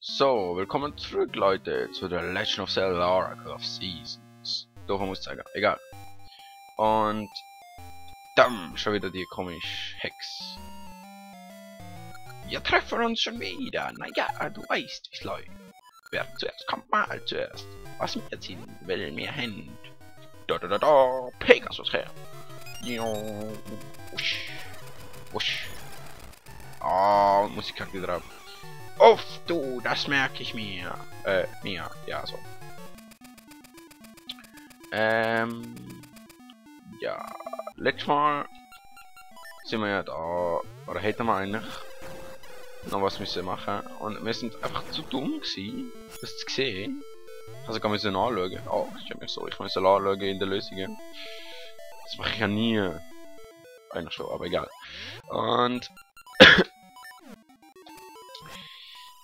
So, willkommen zurück, Leute, zu der Legend of Zelda Oracle of Seasons. Doch, ich muss sagen, egal. Und dann schon wieder die komische Hex. Wir treffen uns schon wieder. Naja, du weißt, wie es läuft. Wer zuerst kommt, mal zuerst. Was mir ziehen will, mir Hand. Da, Pegasus her. Wusch. Wusch. Oh, Musik hat wieder ab. Uff, du, das merke ich mir. Ja, so. Ja, letztes Mal sind wir ja da, oder hätten wir eigentlich noch was müssen machen. Und wir sind einfach zu dumm gewesen, das zu sehen. Also kann man es anschauen. Oh, ich mir so, ich muss es anschauen in den Lösungen. Das mache ich ja nie. Eigentlich schon, aber egal. Und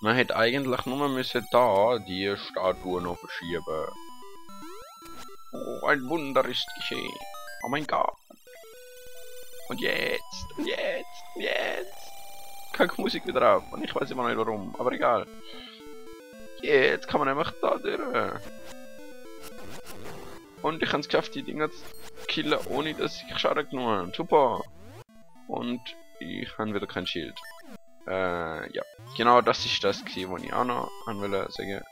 man hätte eigentlich nur müssen da die Statue noch verschieben. Oh, ein Wunder ist geschehen. Oh mein Gott. Und jetzt. Keine Musik wieder auf. Und ich weiß immer noch nicht warum, aber egal. Jetzt kann man einfach da durch. Und ich habe es geschafft, die Dinger zu killen, ohne dass ich Schaden genommen habe. Super. Und ich habe wieder kein Schild. Ja, genau das ist das gewesen, was ich auch noch wollte sagen.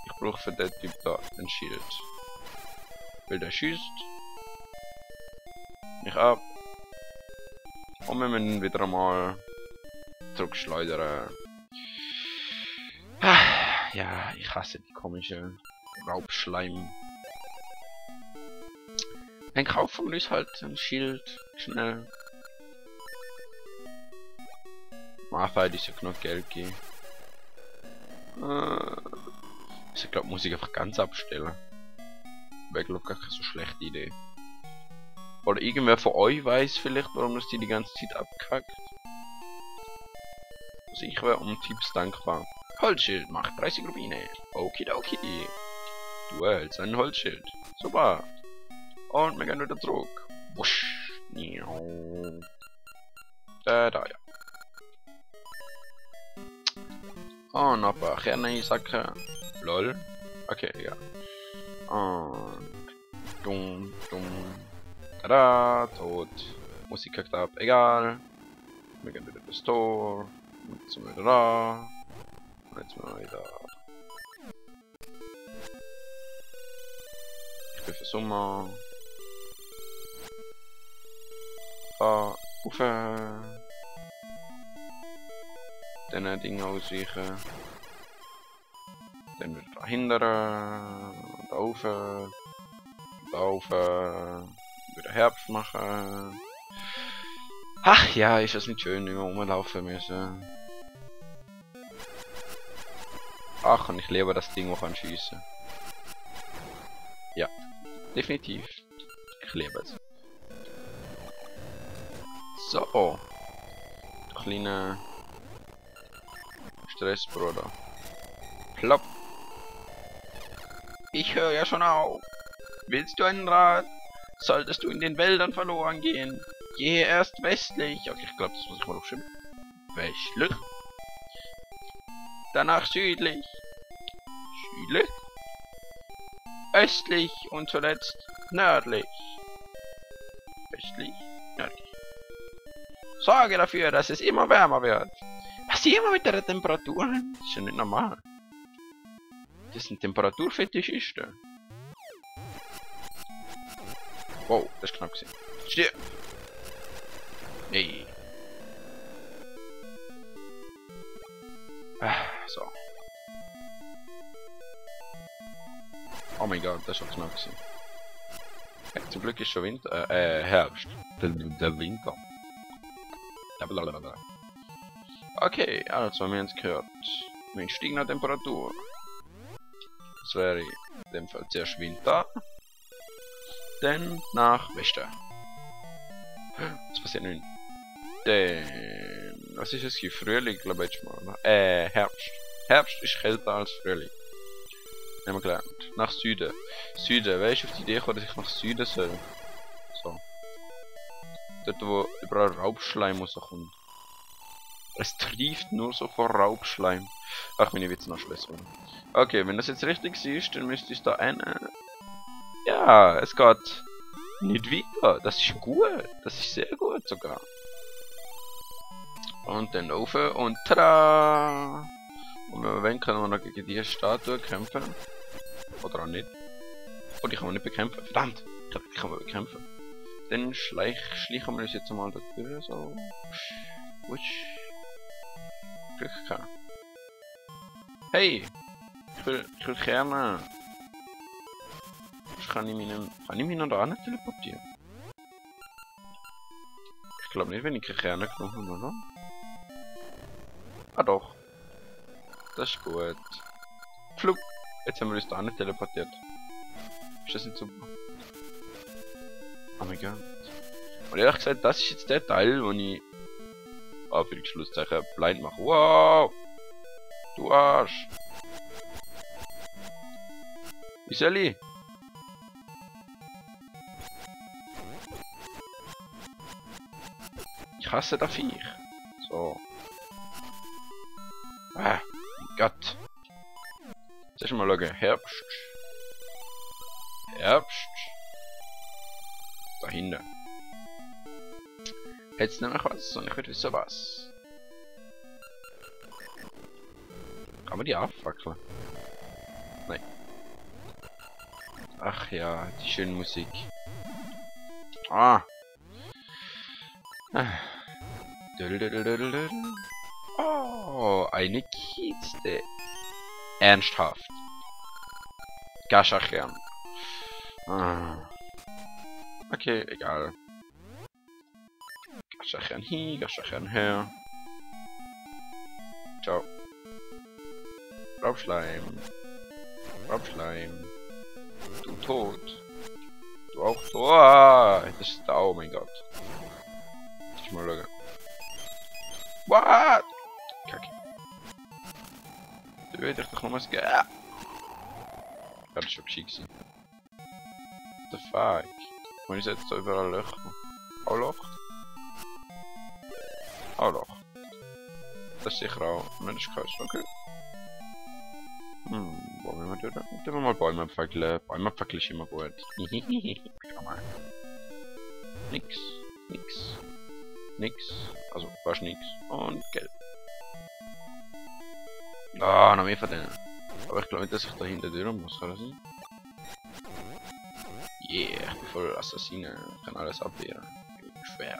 Ich brauche für den Typ da ein Schild. Weil der schießt mich ab. Und wir müssen wieder einmal zurückschleudern. Ja, ich hasse die komische Raubschleim. Dann kaufen wir uns halt ein Schild schnell. Marfeld ist ja genug Geld geben. Ich glaube, muss ich einfach ganz abstellen. Wäre glaube gar keine so schlechte Idee. Oder irgendwer von euch weiß vielleicht, warum das die ganze Zeit abkackt. Also ich wäre um Tipps dankbar. Holzschild macht 30 Rubine. Okidoki. Du erhältst ein Holzschild. Super. Und wir gehen wieder zurück. Wusch. Da ja. Oh, noch ein paar Kerne Sachen. Lol. Okay, ja. Und dumm. Tada, tot. Musik kackt ab, egal. Wir gehen wieder in den Store. Jetzt sind wir wieder da. Und jetzt sind wir wieder. Ich bin für Sommer. Ufe. Dann Dinge ausweichen. Dann wieder dahinter. Da oben. Da oben. Wieder Herbst machen. Ach ja, ist das nicht schön, immer rumlaufen müssen. Ach, und ich liebe das Ding auch anschießen. Ja, definitiv. Ich liebe es. So. Kleine Stressbruder. Plopp. Ich höre ja schon auf. Willst du einen Rat? Solltest du in den Wäldern verloren gehen, gehe erst westlich. Okay, ich glaube, das muss ich mal aufschreiben. Westlich. Danach südlich. Südlich. Östlich und zuletzt nördlich. Östlich, nördlich. Sorge dafür, dass es immer wärmer wird. Was sie immer mit der Temperatur? Das ist ja nicht normal. Das sind Temperaturfetischisten. Wow, das ist knapp gewesen. Stirb! Nee. So. Oh mein Gott, das ist schon knapp gewesen. Hey, zum Glück ist schon Winter, Herbst. Der Winter. Blablabla. Okay, also wir haben es gehört. Mit steigender Temperatur. Das wäre in dem Fall zuerst Winter. Dann nach Westen. Was passiert nun? Dann. Was ist es hier? Frühling, glaube ich mal. Herbst. Herbst ist kälter als Frühling. Haben wir gelernt. Nach Süden. Süden. Wer ist auf die Idee gekommen, dass ich nach Süden soll? So. Dort, wo überall Raubschleim rauskommt. Es trieft nur so vor Raubschleim. Ach, meine Witze noch schlecht. Okay, wenn das jetzt richtig ist, dann müsste ich da eine... Ja, es geht nicht weiter. Das ist gut. Das ist sehr gut sogar. Und dann rauf und tada! Und wenn wir wollen, können wir noch gegen diese Statue kämpfen. Oder auch nicht. Oh, die kann man nicht bekämpfen. Verdammt! Ich glaube, die kann man bekämpfen. Dann schleichen wir uns jetzt mal da durch. So. Wusch. Glück gehabt. Hey! Ich will Kerne. Kann ich mich noch da nicht teleportieren? Ich glaube nicht, wenn ich keine Kerne genommen habe, oder? Ah doch. Das ist gut. Flug! Jetzt haben wir uns da nicht teleportiert. Ist das nicht super? Oh mein Gott. Und ehrlich gesagt, das ist jetzt der Teil, wo ich... Ah, für die Schlusszeichen blind mache. Wow! Du Arsch! Wie soll ich? Ich hasse das Viech. So. Ah, mein Gott. Jetzt mal schauen. Herbst. Herbst. Da hinten. Jetzt nämlich was, und ich will wissen was. Kann man die abfackeln? Nein. Ach ja, die schöne Musik. Ah. Oh, eine Kiste. Ernsthaft. Gaschachern. Ah. Okay, egal. Gaschachern hier, Gaschachern her. Ciao. Raubschleim. Raubschleim. Du tot. Du auch tot. Ah, das ist da, oh mein Gott. Ich mal schauen. What? Kacke. Du weet echt nog maar eens. Ja, das ist schon gescheit gewesen. What the fuck? Wo ist jetzt da überall Löcher? Auch Loch? Auch Loch. Das ist sicher auch. Nein, das ist Quatsch, okay. Wo wollen wir durch? Dann wir mal Bäume fackeln. Bäume fackeln ist immer gut. Schau mal. Nix. Nix. Nix. Also fast nix. Und Geld. Ah, noch mehr von denen. Aber ich glaube nicht, dass ich da hinter durch muss, kann das sein? Yeah, ich bin voll Assassine. Ich kann alles abwehren. Schwer.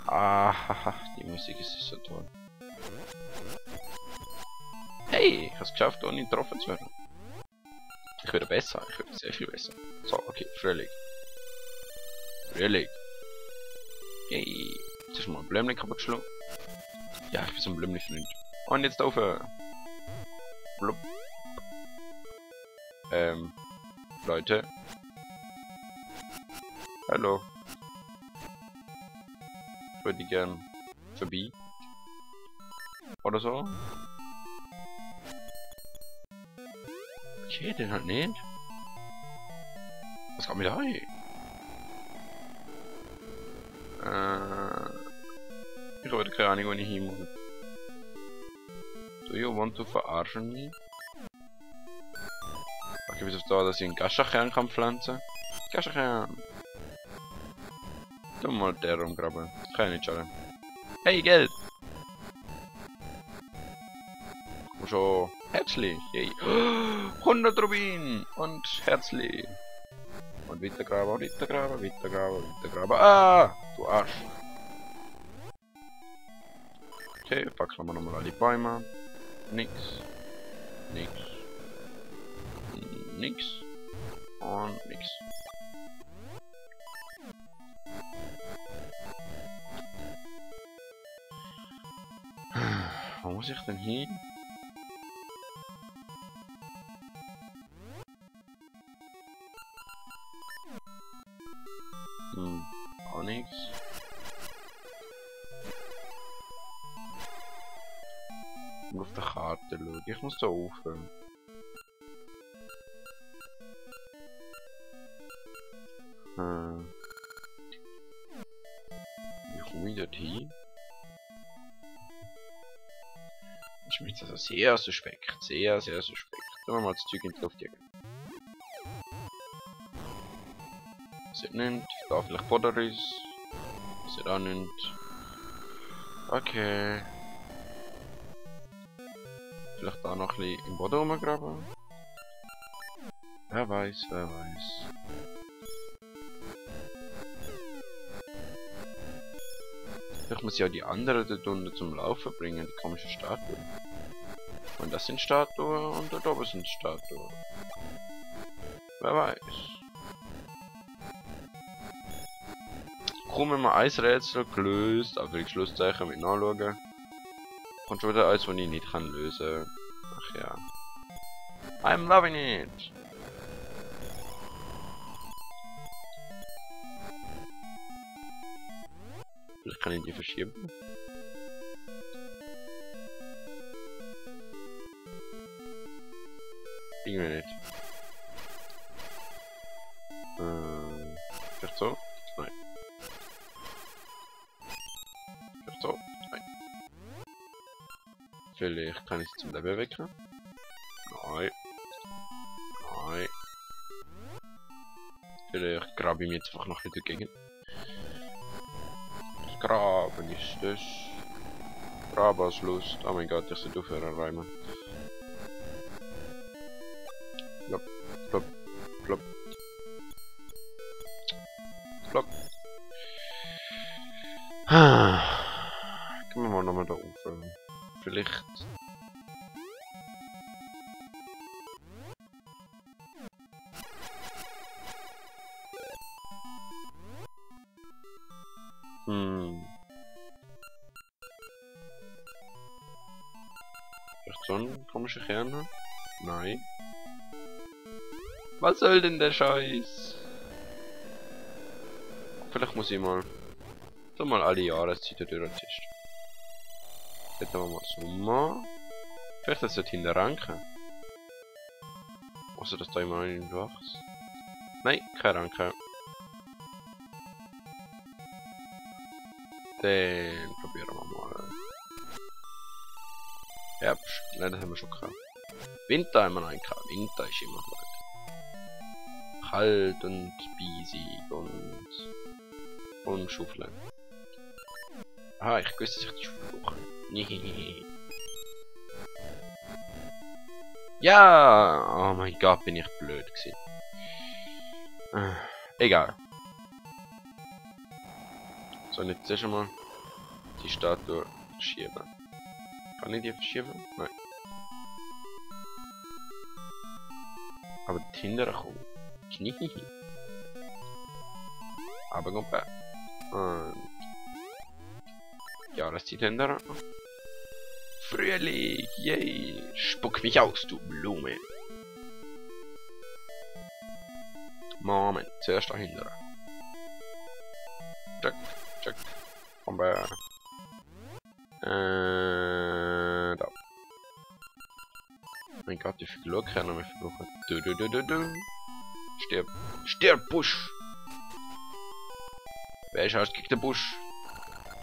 Ah, haha, die Musik ist so toll. Hey, ich hab's geschafft, ohne getroffen zu werden. Ich werde besser, ich werde sehr viel besser. So, okay, Frühling. Frühling. Yay. Jetzt ist mal ein Blümchen kaputt geschlagen. Ja, ich bin so ein Blümchen-Freund. Und jetzt aufhören. Blub. Leute. Hallo. Ich würde gern vorbei. Oder so. Okay, den halt nicht. Was kommt mit rein? Ich habe keine Ahnung, wo ich hin muss. Do you want to verarschen mich? Okay, bis auf da, dass ich einen Gaschachern kann pflanzen. Gaschachern! Du mal der rumgraben. Kann ich nicht schaden. Hey, Geld! Komm schon. Herzlich! Yay! 100 Rubin! Und herzlich! Und weitergraben, weitergraben, weitergraben, weitergraben. Ah! Du Arsch! Okay, packen wir nochmal alle Bäume. Nix. Nix. Nix. Und nix. Wo muss ich denn hin? Auch nix. Ich muss auf der Karte schauen. Ich muss da aufhören. dorthin. Das ist mir jetzt also sehr suspekt. Sehr, sehr suspekt. Tun wir mal das Zeug in die Luft jagen. Sieht nicht. Da vielleicht Poderis. Sieht auch nicht. Okay. Vielleicht da noch ein bisschen im Boden rumgraben. Wer weiß, wer weiß. Vielleicht muss ich ja die anderen dort unten zum Laufen bringen, die komischen Statuen. Und das sind Statuen und dort oben sind Statuen. Wer weiß. Kaum immer ein Rätsel gelöst, aber ich Schlusszeichen mit nachschauen. Kommt schon wieder eins, das ich nicht kann lösen. Ach ja. I'm loving it! Vielleicht kann ich die verschieben. Irgendwie nicht. Vielleicht so? Nein. Vielleicht so? Nein. Vielleicht kann ich sie zum Leben wecken. Nein. Nein. Vielleicht grabe ich mich jetzt einfach noch ein bisschen dagegen. Graben ist das. Grabenslust. Oh mein Gott, ich sollte aufhören reimen. Plop, plop, plop. Plop. Gehen wir mal nochmal da rauf. Vielleicht. Vielleicht so ein komischer Kern? Nein. Was soll denn der Scheiß? Vielleicht muss ich mal so mal alle Jahreszeiten durchtesten. Hätten wir mal Sommer. Vielleicht ist das hinter Ranken. Außer dass da immer nicht wächst. Nein, kein Ranken. Dann probieren wir mal. Herbst. Nein, das haben wir schon gehabt. Winter haben wir noch einen gehabt. Winter ist immer gut. Kalt und biesig und schaufeln. Ah, ich wusste, dass ich die Schuhe brauche. Ja! Oh mein Gott, bin ich blöd gewesen. Egal. So, jetzt zuerst mal die Statue verschieben. Kann ich die verschieben? Nein. Aber die Kinder kommen. Aber kommt weg. Und Jahreszeit hinterher. Frühling, yay! Spuck mich aus, du Blume! Moment, zuerst dahinter. Check, check. Komm bei. Da. Mein Gott, wie viel Glück können wir verbrauchen? Stirb. Stirb, Busch! Wer ist gegen den Busch?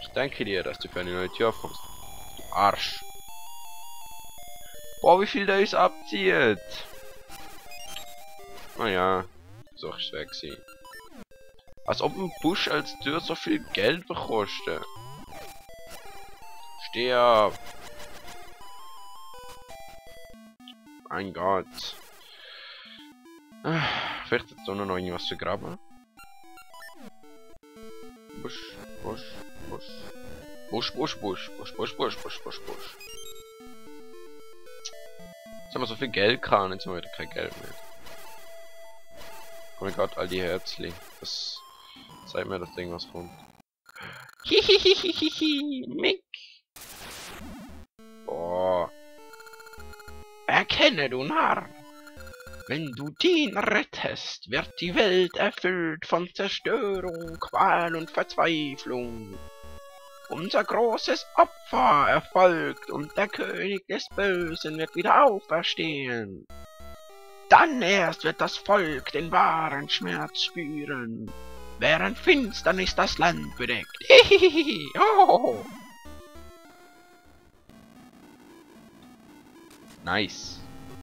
Ich danke dir, dass du für eine neue Tür kommst. Du Arsch. Boah, wie viel der uns abzieht. Naja, so ist es weg gewesen. Als ob ein Busch als Tür so viel Geld bekostet. Stirb. Mein Gott. Vielleicht jetzt auch noch irgendwas zu graben. Busch, Busch, Busch. Busch, Busch, Busch, Busch, Busch, Busch, Busch, Busch, Busch. Jetzt haben wir so viel Geld gehabt, jetzt haben wir wieder kein Geld mehr. Oh mein Gott, all die Herzli. Das zeigt mir, dass irgendwas kommt. Hihihihihi, Mick. Boah. Erkenne, du Narr. Wenn du den rettest, wird die Welt erfüllt von Zerstörung, Qual und Verzweiflung. Unser großes Opfer erfolgt und der König des Bösen wird wieder auferstehen. Dann erst wird das Volk den wahren Schmerz spüren. während Finsternis das Land bedeckt. Oh. Nice.